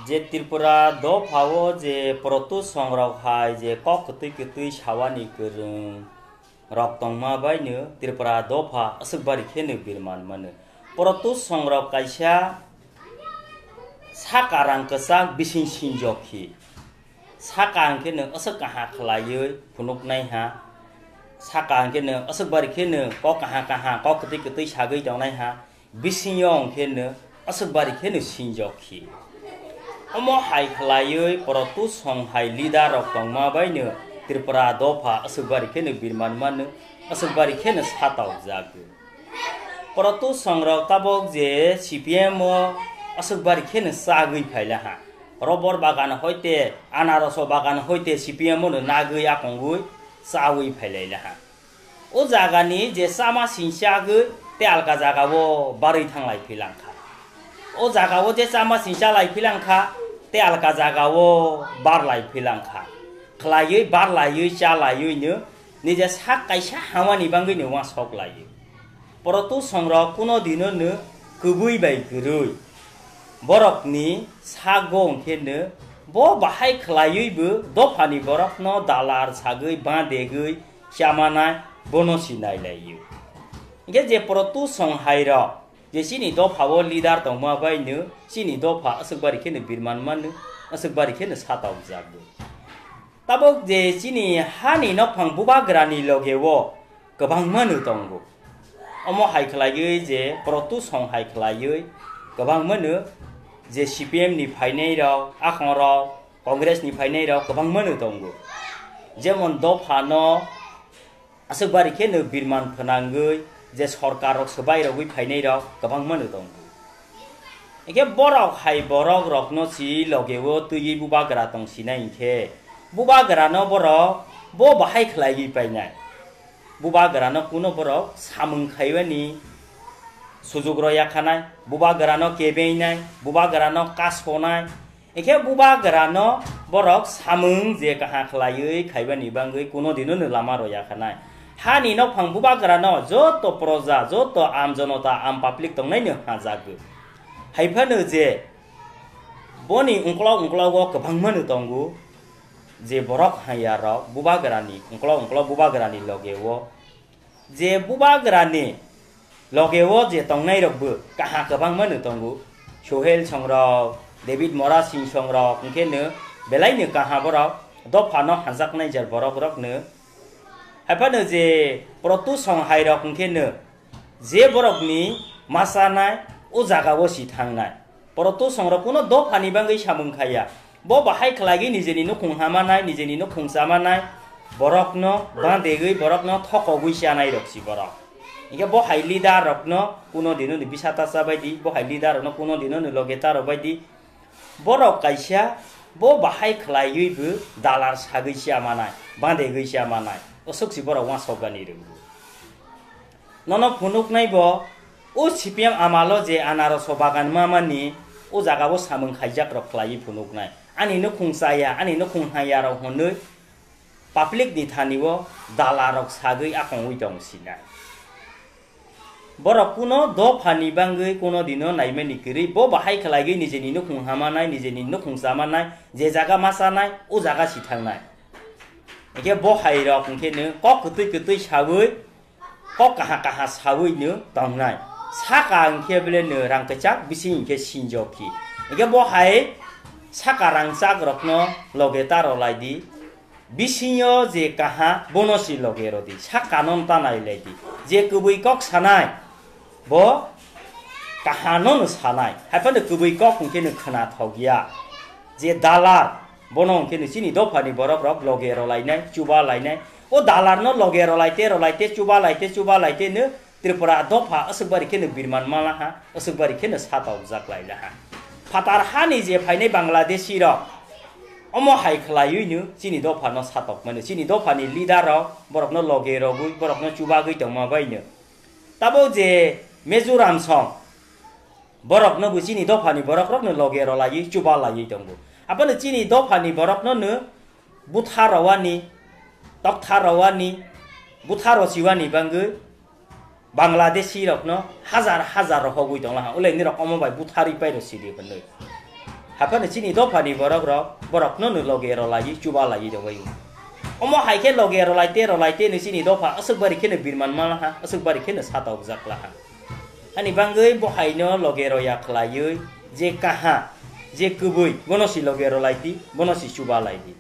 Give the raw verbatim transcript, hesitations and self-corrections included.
Je Tripura dopha o je Proto songrok hai je kok kwtwi kwtwi sawani kwrwng rok tongma bai no Tripura dopha aswk bari khe no birman mano. Proto songrok kaisa saka rang kwchak bising sinjok khi. Saka hwnkhe no aswk kaha khwlaiwi phunuknai ha. Saka hwnkhe no aswk bari khe no kok kaha kaha, kok kwtwi kwtwi sagwi tongnai ha. Bisingo hwnkhe no aswk bari khe no sinjok khi. Omo hai khwlaiwi Proto song hai leader rok tongma bai no Tripura dopha aswk bari khe no birman mano, aswk bari khe no satokjak. Proto songrok tabok je C P M o aswk bari khe no chagwi phaila ha. Robor bagan hoite, anaroso bagan hoite C P M o no nagwi akongwi chawi phailaila ha. O jagani je chama singchagwi te alka jagao barwi thanglai philang kha. O jagao je chama singchalai philang kha, te alka jagao barlai philang kha. Khwlaiwi, barlaiwi, chalaiwi no nije sak kaisa hamani bangwi no uansok laiwi. Proto songrok kuno dino no kwbwi bai kwrwi. Borokni sago hwnkhe no bo bahai khwlaiwi bo dophani borokno dalar sagwi badegwi chamanai bono si nailaio. Hwnkhe je Proto song hai rok je chini dopha o leader tongma bai no chini dopha aswk bari khe no birman mano, aswk bari khe no satokjak bo. Tabok je chini hani nokphang bubagrani loge o kwbangma no tongo. Omo hai khwlaiwi je Proto song hai khwlaiwi kwbangma no je C P M ni phainai rok, akhong rok, Congress ni phainai rok kwbangma no tongo. Jemon dopha no aswk bari khe no birman phnangwi je sorkar rok swbai rogwi phainai rok kwbangma no tongo. Hingkhe borok hai borok rokno si loge o twiwi bubagra tong sinai hingkhe bubagra no borok bo bahai khwlaiwi painai. Bubagra no kuno borok samung khaibani sujuk rw ya khanai, bubagra no kebeinai, bubagra no kasonai. Hingkhe bubagra no borok samung je kaha khwlaiwi khaibani bangwi kuno dino no lama rw ya khanai. Hani nokphang bubagra no joto proja, joto am jonota, am public tongnai no hajagwi. Hai phano je boni ungkolog ungkolog o kwbangma no tongo, je borok hamya rok bubagra ni ungkolog ungkolog bubagra ni loge o je bubagra ni loge o je tongnai rok bo kaha kwbangma no tongo. Sohel song rok, David Mora Singh song rok hingkhe no belai no kaha borok dopha no hamjaknai jer borok rok no. Hai phano je Proto song hai rok hingkhe no je borok ni ma chanai o jaga o si thangnai. Proto song rok kuno dopha ni bangwi samung khaiya. Bo bahai khwlaiwi nijeni nukhung hamanai, nijeni nukhung chamanai, borokno bandegwi, borokno thokogwi chanai rok si borok. Hingkhe bo hai leader rokno kuno dino ni bisa ta cha bai di, bo hai leader rokno kuno dino ni loge ta rw bai di. Borok kaisa bo bahai khwlaiwi bo dalar sagwi chamanai, bandegwi chamanai. Oswk si borok uansukgani rwngo. Nono phunuknai bo, o C P M amalo je anaroso bagan mamani, o jaga o samung khaijak rok khwlaiwi phunuknai. Ani nukhung chaya, ani nukhung haya rok hwnwi public ni thani o dala rok sagwi akongwi tong sinai. Borok kuno dopha ni bangwi kuno dino naimani kwrwi, bo bahai khwlaiwi nijeni nukhung hamanai, nijeni nukhung chamanai, je jaga ma chanai, o jaga si thangnai. Hingkhe bo hai rok hingkhe no kok kwtwi kwtwi sawi, kok kaha kaha sawi no tongnai. Saka hingkhe bele no rang kwchak, bising hingkhe sinjok khi. Hingkhe bo hai saka rangchak rokno loge ta rw lai di. Bisingo je kaha bono si loge rw di. Saka no ta nai lai di. Je kwbwi kok sanai bo kaha no no sanai. Hai phano kwbwi kok hingkhe no khwnathok ya. Je dalar, bono hwnkhe no chini dophani borok rok loge rw lainai, chuba lainai. O dalar no loge rw lai te, rw lai te, chuba lai te, chuba lai te no Tripura dopha aswk bari khe no birman mala ha, aswk bari khe no satokjak lai la ha. Phatar hani je phainai Bangladeshi rok, omo hai khwlaiwi no chini dopha no satok mano, chini dophani leader rok borok no loge rogwi, borok no chubagwi tongma bai no. Tabok je Mizoram song, borok no bo chini dophani borok rok no loge rw laiwi chuba laiwi tongo. Abono chini dophani borok no no butha rwani, toktha rwani, butha rw siwani bangwi Bangladeshi rokno hazar hazar rohogwi tongla ha, ulai nirok omo bai butharwi pai rw sidi hwnwi. Haphano chini dophani borok rok, borok no no loge rwlaiwi chuba laiwi tongwi. Omo hai khe loge rwlai te rwlai te no chini dopha aswk bari kheno birman mala ha, aswk bari kheno sata objak la ha. Ani bangwi bo hai no loge roya khlaiwi je kaha, je kwbwi, bono si loge rwlai di, bono si chuba lai di.